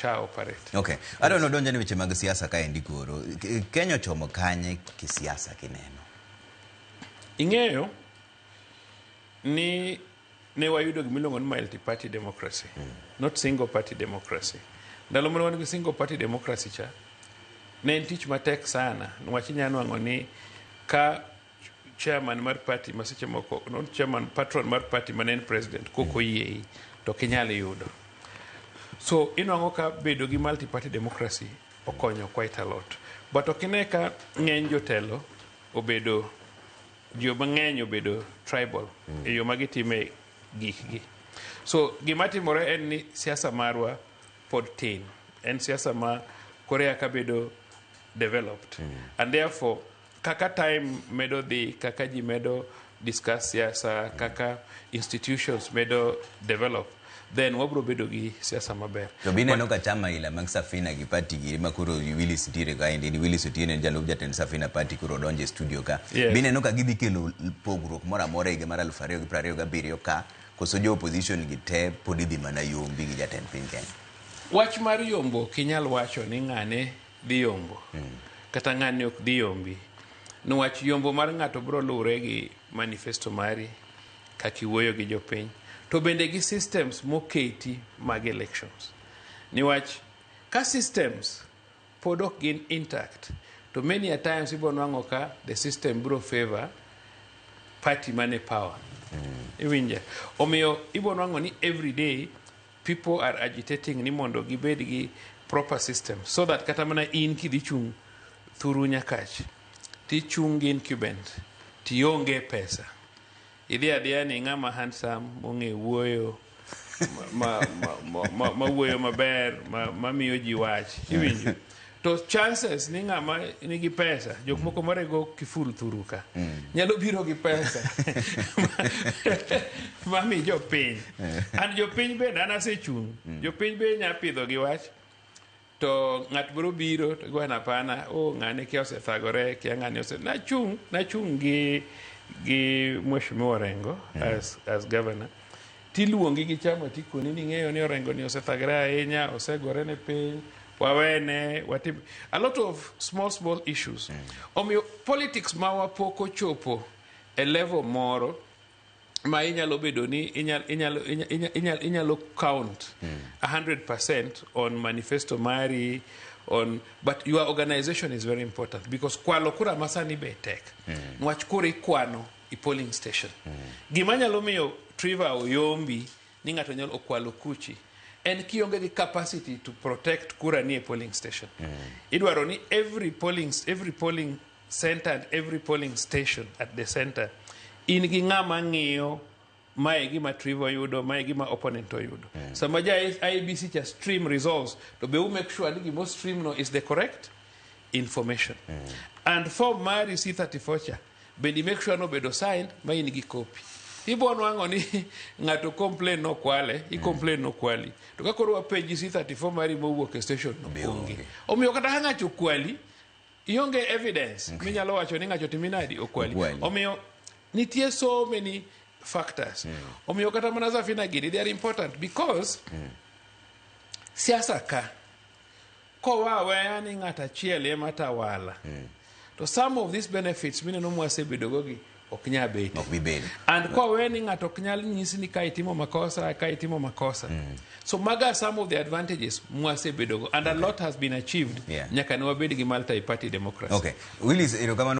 SHA operate. Okay. Adwa nodonjo ne weche mag siasa kaendi koro. Kenya ochomo kanye kisiasa kineno? Ing'eyo ni ne wayudo gimiluongo ni multi party democracy, not single party democracy. Ndalo mane wan gi single party democracy cha, ne en tich matek sana niwach inya nwang'o ni ka chairman mar party ma seche moko, not chairman, patron mar party mane en president kok oyiei to ok inyal yudo. So inwang'o ka bedo gi multi party democracy okonyo quite a lot, but ok ine ka ng'eny jotelo obedo jo mang'eny obedo tribal e yo ma gitime gikgi. So gima timore en ni siasa marwa pod tin, en siasa ma korea ka bedo developed, and therefore kaka time medo dhi, kaka ji medo discuss siasa, kaka institutions medo develop, then wabro bedo gi siasa maber. To bineno ka chama ila mag Safina gi party giri ma koro Willis nitiere kaendi ni Willis Otieno en jalup jatend Safina Party koro odonjo e studio ka. Bineno ka gidhi kelo pogruok moro amora e higa mar 2027 ka koso jo opposition gi te pod idhi mana yombi gi jatend piny Kenya? Wach mar yombo ok inyal wacho ni ng'ane dhi yombo kata ng'ane ok dhi yombi, niwach yombo mar ng'ato biro luwre gi manifesto mari, kaka iwuoyo gi jopiny, to bende gi systems moketi mag elections, niwach ka systems pod ok gin intact to many a times ibiro nwang'o ka the system biro favor party mane power. Iwinje? Omiyo ibiro nwang'o ni every day people are agitating ni mondo gibed gi proper system so that kata mana in kidhi chung' thuru Nyakach tichung' gi incumbent tionge pesa, idhi adhiya ni ng'ama handsome, mong'e wuoyo, ma wuoyo maber, ma miyo ji wach, iwinjo? To chances ni ng'ama nigi pesa, jok moko marego kiful thuru ka nyalo biro gi pesa mami jopiny, and jopiny bende an asechung', jopiny be nya pidho gi wach, to ng'at biro biro to gwana hapana, o ng'ane kia osethagore, kia ng'ane ose nachung' gi Mheshimiwa Orengo as governor, tiluongi gi chama tikoni ni ing'eyo ni Orengo ni osethagore ahinya, osegore ne piny, wawene watim a lot of small small issues. Omiyo politics mawa pok ochopo e level moro ma inyalo bedo ni inyalo count 100% on manifesto mari on, but your organization is very important, because kwalo kura masani be tek, niwach kura ikwano i polling station. Gima nyalo miyo Trevor oyombi ni ng'ato nyalo okwalo kuchi en kionge gi capacity to protect kura ni e polling station. Idwaro ni every polling center and every polling station at the center in gi ng'ama ng'iyo mae gima Trevor yudo, mae gima opponent oyudo. Sama ja IEBC cha stream results, to be u make sure ni gimo stream no is the correct information, and form mari C34 cha bende make sure nobedo signed ma in gi copy. Ibo nwang'o ni ng'ato complain nokwale, i complain nokwali, to ka koro wapenji C34 mari mowuok e station no Be onge. Onge. Omiyo kata ka ng'ato okwali, ionge evidence minyalo wacho ni ng'ato timi nadi, okwali. Okwali. Omiyo nitie so many factors. Omiyo kata mana Safina gini, they are important, because siasa ka kowa aweya ni ng'at achiel ema tawala, to some of these benefits mineno mwasebedogo gi ok nyal betie. Ok bi bedo. And kowe ni ng'ato ok nyal nyisi ni ka itimo makosa, ka itimo makosa. So maga are some of the advantages mwasebedogo, and a lot has been achieved nyaka ne wabed gi multi party democracy. Okay. Willis, erokamano.